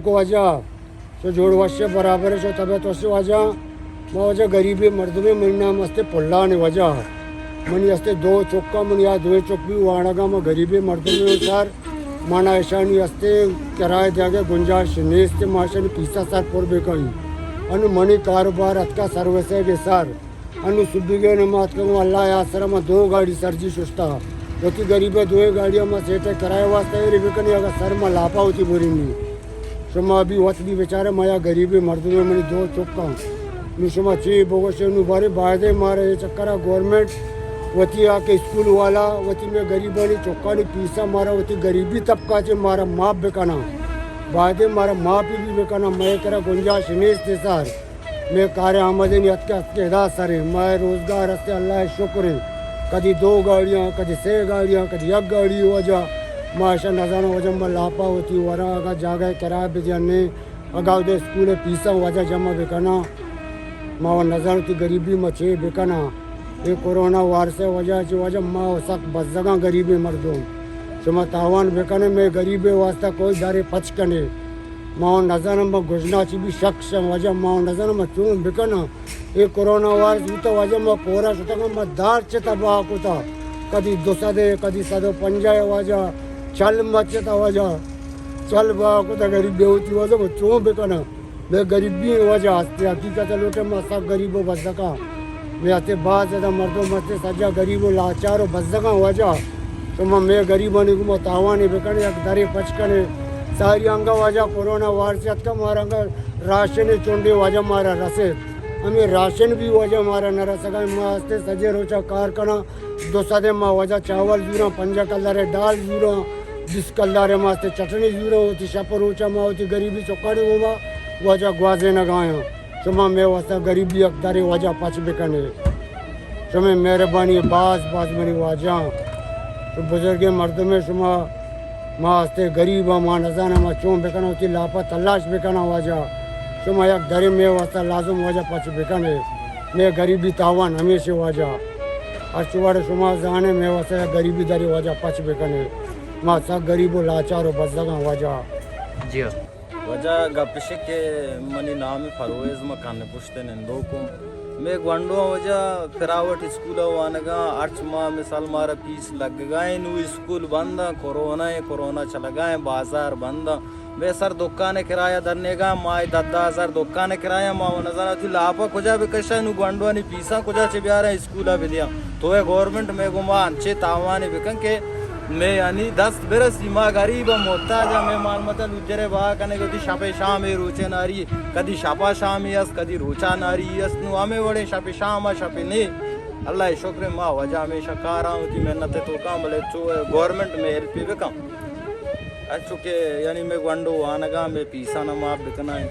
واجہ، شو جوڑ وش، برابر، شو طبیعت وش واجہ؟ ما واجہ غریبیں مردمے، منی نام استے پلان واجہ۔ منی استے دو چکا، منی آ دوئیں چک بھی وانگا، ما غریبیں مردمے سر، مانا اشانی استے کرایہ دیگے گنجائش نیست، ما اشانی پیسہ سر پر بکنی۔ انو منی کاروبار اتکا سروسے گے سر۔ انو سبیگے نماز کن، اللہ یا سر ما دو گاڑی سرجی ششتا۔ وتی غریبے دوئیں گاڑیاں ما سیٹے کرایہ واسطہ ایری بکنی، اگر سر ما لاپا ہوتی برینی۔ شما بھی وت بھی بیچارے، ما یا غریبیں مردمے، منی دو چکاں۔ نو شما چی بگوشے، نو بارے بایدے مارا اے چکرا گورنمنٹ وتی آ کہ اسکول والا وتی میں غریبانی چکانی پیسا مارا وتی غریبی طبقہ چے مارا معاف بکنا۔ بایدے مارا معافی بھی بکنا، میں کرا گنجائش نیست سر۔ میں کار آمدنی اتکے اتکے ادا سرے، مئے روزگار استے، اللہ شکر ہے۔ کدی دو گاڑیاں، کدی سے گاڑیاں، کدی یک گاڑی واجہ۔ ما اشا نزاناں واجہ ما لاپا ہوتی وراں، اگا جاگہ کرایہ بدیاں نے، اگا اودے اسکول پیساں واجہ جمع بکناں۔ ما و نزاناں تی غریبی ما چے بکناں۔ اے کرونا وائرس وجہ چہ واجہ ما و سک بزگاں غریبیں مردم۔ شما تاوان بکنے، مئے غریبے واسطہ کوئی دارے پچ کنے۔ ما و نزاناں ما گژنا چی بھی شخص واجہ ما و نزاناں ما چون بکناں۔ اے کرونا وائرس بوتا واجہ ما کورا شتگاں، ما دار چتا بہا کتا، کدی دو سد ء، کدی سد و پنجاہ ء واجہ، چل مچتا واجہ، چل بہا کتا، غریب بے ہوتی واجہ ما چون بکناں؟ مئے غریبی واجہ ہستے، حقیقت لوٹے ما سک غریب و بزگاں۔ مئے ہتے باز زیادہ مردم ہستے، سجا غریب و لاچار و بزگاں واجہ۔ شما مئے غریبانی گوما تاوانے بکنے، یک درے پچ کنے۔ ساری انگا واجہ کرونا وائرس اتکا، مارا انگا راشن چنڈے واجہ مارا رسید۔ ہمیں راشن بھی واجہ مارا نہ رسگا، ما ہستے سجے روچا کار کنا، دو سدے ما واجہ چاول زوراں، پنجاہ کلدارے ڈال زوراں، بیست کلدارے ما ہستے چٹنی زوراں، وتی شپ روچا ما وتی غریبی چکانی گوما واجہ گوازینگایاں۔ شما مئے واسطہ غریبی یک درے واجہ پچ بکنے۔ شمئے مہربانی باز باز منی واجہاں۔ شما بزرگیں مردمے، شما ما ہستے غریباں، ما نزاناں ما چون بکناں، وتی لاپا تلاش بکناں واجہ۔ شما یک درے مئے واسطہ لازم واجہ پچ بکنے۔ مئے غریبی تاوان ہمیشے واجہ۔ ہرچ وڑ شما زانے مئے واسطہ یک غریبی درے واجہ پچ بکنے۔ ما سک غریب و لاچار و بزگاں واجہ۔ جی ہاں۔ واجہ گپ اش کہ منی نام پرویز، ما کن پشت نندوکوں۔ مئے گونڈواں واجہ پرائیویٹ اسکول ء وانگاں، ہرچ ماہ مثال مارا پیس لگگائیں، نو اسکول بنداں، کرونا ء، کرونا چلگائیں، بازار بنداں۔ مئے سر دکان ء کرایہ درنیگا، ماہ دہ دہ ہزار دکان ء کرایہ، ما و نزاناں وتی لاپا کجا بکشاں، نو گونڈوانی پیساں کجا چہ بیاراں، اسکول ء بدیاں۔ تو اے گورنمنٹ مئے گوما انچیں تاوانے بکن کہ مئے یعنی دست برسی، ما غریب ء محتاج ء، مئے مال متا لوجرے بہا کنگ، وتی شپ ء شام ء روچے ناری، کدی شپ ء شامے است، کدی روچا ناری است، نو ہمے وڑیں شپ ء شام ء شپ ء نے۔ اللہ ء شکر ء ما واجہ ہمیشہ کاراں، وتی محنت ء توکاں، بلے چو گورنمنٹ مئے ہیلپ ء بکن۔ انچو کہ یعنی مئے گونڈو وانگاں، مئے پیساں نہ معاف بکنائیں۔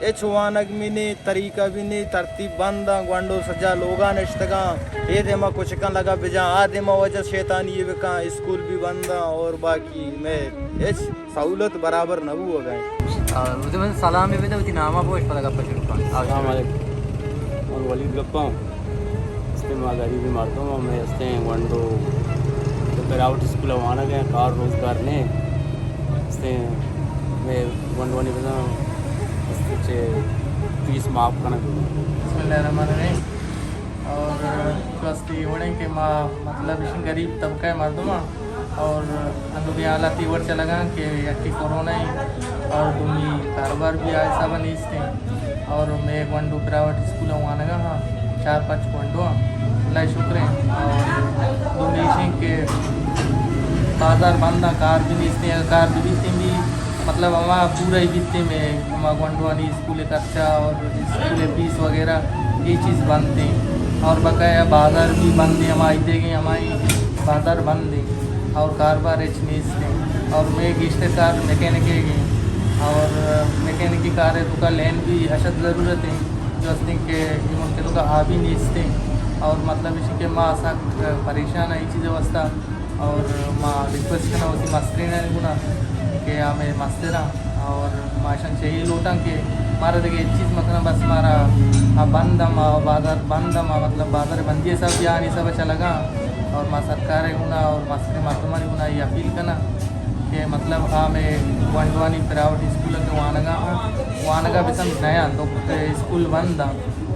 ہچ وانگ بھی نی، طریقہ بھی نی، ترتیب بند آں، گونڈو سجا لوگا نشتگاں۔ اے دیما کچکاں لگا بجاں، آ دیما واجہ شیطانی بکاں، اسکول بھی بند آں اور باقی مئے ہچ سہولت برابر نہ بوگا ایں۔ آ، وتی من سلام بدے، وتی ناما بوش پدا گپ شروع کن۔ آ، السلام علیکم۔ من ولید گپاں۔ استیں ما غریبیں مردم آں، مئے استیں گونڈو پرائیویٹ اسکول ء وانگ ء، کار روزگار نے۔ استیں مئے گونڈوانی بزاں استیں چہ فیس معاف کنگ۔ بسم اللہ الرحمن الرحیم۔ اور چوستی وڑیں کہ ما مطلب اشیں غریب طبقہ ء مردم آں۔ اور انوگیں حالات اے وڑ چلگاں کہ یکے کرونا ایں اور دومی کاروبار بھی آ حساب ء نیست ایں۔ اور مئے گونڈو پرائیویٹ اسکول ء وانگا ہاں، چار پنچ گونڈو ہاں، اللہ ء شکر ایں۔ اور دومی ایش ایں کہ بازار بند آں، کار بھی نیست ایں، اگر کار بھی بیتیں بھی مطلب ہما پورا ہی بیتیں مئے ہما گونڈوانی اسکول ء خرچہ اور اسکول ء فیس وغیرہ اے چیز بنت ایں۔ اور بقایا بازار بھی بند ایں، ہما ایدگیں ہمائی بازار بند ایں اور کاروبار ہچ نیست ایں۔ اور مئے گیشتر کار میکینک ء ایں اور میکینکی کار ء توکا لین بھی اشد ضرورت ایں، جو است ایں کہ اے ملک ء توکا آ بھی نیست ایں۔ اور مطلب اش کہ ما سک پریشان ایں اے چیز ء واسطہ۔ اور ما ریکویسٹ کناں وتی مسترینانی گونا کہ آ مئے مستر آں اور ما اشان چہ اے لوٹاں کہ مارا دگہ ہچ چیز مکناں، بس مارا آ بند ہم، آ بازار بند ہم، آ مطلب بازار بندی حساب یا آنی حساب چلگاں۔ اور ما سرکار ء گونا اور مستریں مردمانی گونا اے اپیل کناں کہ مطلب آ مئے گونڈوانی پرائیویٹ اسکول ءَ کہ وانگا آں، وانگا بسم نیا تو اسکول بند آں۔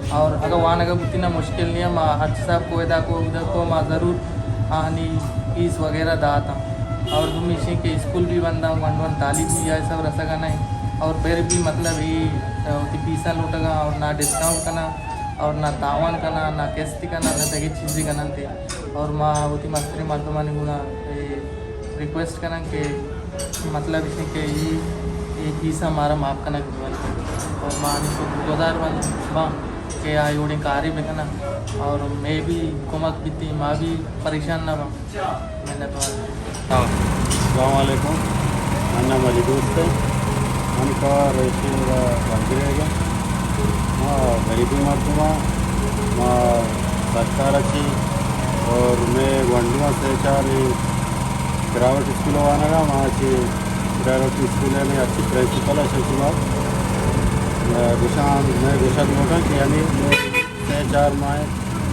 اور اگر وانگا بوتی نا مشکل نہیں ہے، ما ہر چیز صاحب کو ادا کو ادا کو ما ضرور آہنی فیس وغیرہ داتا۔ اور دومی ایشی کہ اسکول بھی بند آں، گونڈوان تعلیم بھی آئے سب رسگا نہیں۔ اور پھر بھی مطلب یہ ہوتی پیسہ لوٹگا اور نہ ڈسکاؤنٹ کنا اور نہ تاوان کنا، نہ قسط کنا، نہ دگہ چیزی کنا تے۔ اور ما ہوتی مستری مردمانی گنا ریکویسٹ کناں کہ مطلب اش کہ ای، ای فیس مارا معاف کنگ بہ بنت اور ما آنی شکر گزار بن باں کہ آ اوڑیں کارے بکناں اور مئے بھی کمک بیتی، ما بھی پریشان نہ باں۔ منت وار۔ السلام علیکم، من نام علی دوست ہے، من کار ریشن بنگرے گا۔ ما غریبی مردم ہاں، ما سرکار اچی اور میں گونڈواں سے چار پرائیویٹ اسکول وانگا، ما چی پرائیویٹ اسکول ءِ ہرچی پرنسپل ءَ شما گوشاں، میں گوشگ لوٹاں کہ یعنی سے چار ماہ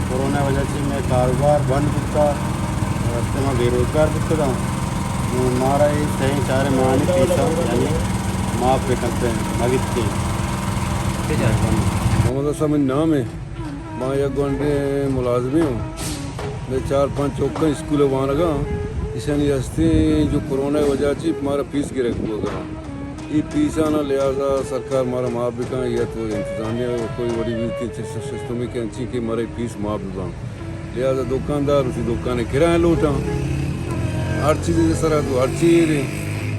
کورونا وجہ سے میں کاروبار بند بوتا، راستے ما بے روزگار بوتگاں۔ مارا یہ سے چار ماہ فیسا یعنی معاف بکنتے، مگتے۔ محمد حسن نام ہے۔ ما یک گونڈیں ملازمے ہوں۔ میں چار پانچ چوکاں اسکول وانگا، ایشانی ہستیں جو کورونا وجہ چی مارا پیس گرگ بوگا۔ ای پیسانا لہذا سرکار مارا معاف بکن یا تو انتظامیہ کوئی وڑی بھی تین سسٹمی کہ انچی کہ مارا ای پیس معاف بباں۔ لہذا دکاندار اسی دکان کرایہ لوٹاں۔ ہر چیز سرا تو ہر چیز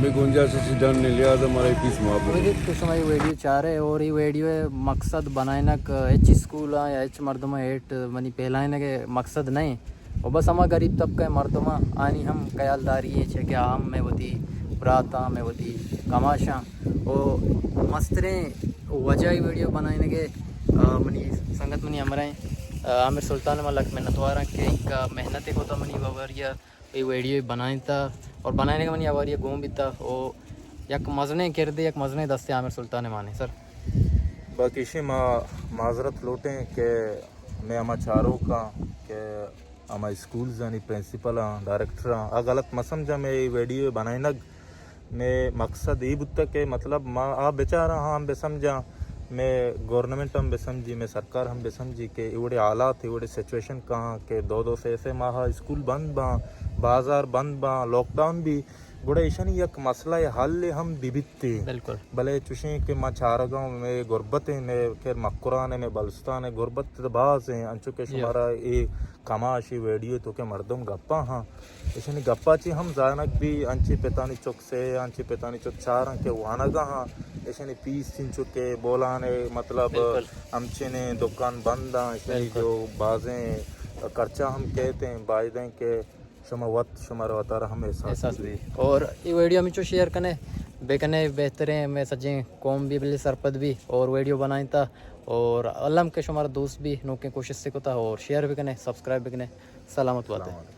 میں گنجائش اسی ڈن نے، لہذا مارا ای پیس معاف بکن۔ امید کہ شما یہ ویڈیو چارے اور یہ ویڈیو مقصد بنائنک ہچ اسکول یا ہچ مردم ہیٹ منی پھیلائنگ ءِ مقصد نہ ایں۔ و بس ہما غریب طبقہ ءِ مردماں آنی ہم خیالداری ایں، چہ کہ آ ہم مئے وتی براتاں، مئے وتی کماشاں۔ و مستریں وجہ ای ویڈیو بنائینگ ءِ، آ، منی سنگت منی ہمراہ ایں، آ، عامر سلطان، ما لک منتواراں کہ اینکا محنت کتا منی باوری ءَ۔ اے ویڈیو بنائینتا اور بنائینگ منی ہواری گون بیتا۔ او یک مزنیں کردے، یک مزنیں دستے عامر سلطان مانے سر۔ باقی ایشی ما معذرت لوٹیں کہ میں ہما چاروکاں کہ ہما اسکولز آنی پرنسپل آں، ڈائریکٹر آں، آ غلط مہ سمجھاں، میں اے ویڈیو بنائینگ میں مقصد اے بوتا کہ مطلب ما آ بچاراں ہاں ہم بہ سمجھاں، میں گورنمنٹ ہم بہ سمجھی، میں سرکار ہم بہ سمجھی کہ اے وڑے حالات، اے وڑے سچویشن کہاں کہ دو دو سے سے ماہ اسکول بند باں، بازار بند باں، لاک ڈاؤن بھی، گڑا ایشانی یک مسئلہ حل ہم بہ بیت۔ بالکل۔ بلے چوشیں کہ ما چارگاں، میں غربت ہیں، میں کہ مکران ہیں، میں بلوچستان ہیں، غربت تو باز ہیں، انچو کہ جی۔ شمارا اے کماشی ویڈیو تو کہ مردم گپا ہاں، ایشانی گپا چی ہم زانگ بھی انچی پتانی چک سے، انچی پتانی چک چاراں کہ وانگا ہاں، ایشانی پیس چنچو کہ بولان ہے، مطلب بالکل۔ ہمچنیں دکان بند ہاں، ایشانی بالکل۔ جو بازیں خرچہ ہم کہتے ہیں، باید ہیں کہ شما وت شمارا وتارا ہم احساس احساس بھی۔ بھی۔ اور یہ ویڈیو ہمیں چو شیئر کنے، بے کنے بہتریں، میں سجیں قوم بھی بلے سرپد بھی اور ویڈیو بنائیں تا اور علم کے شمارا دوست بھی نوکیں کوشش سے کتا اور شیئر بھی کنے، سبسکرائب بھی کنے۔ سلامت باتے۔ السلام علیکم۔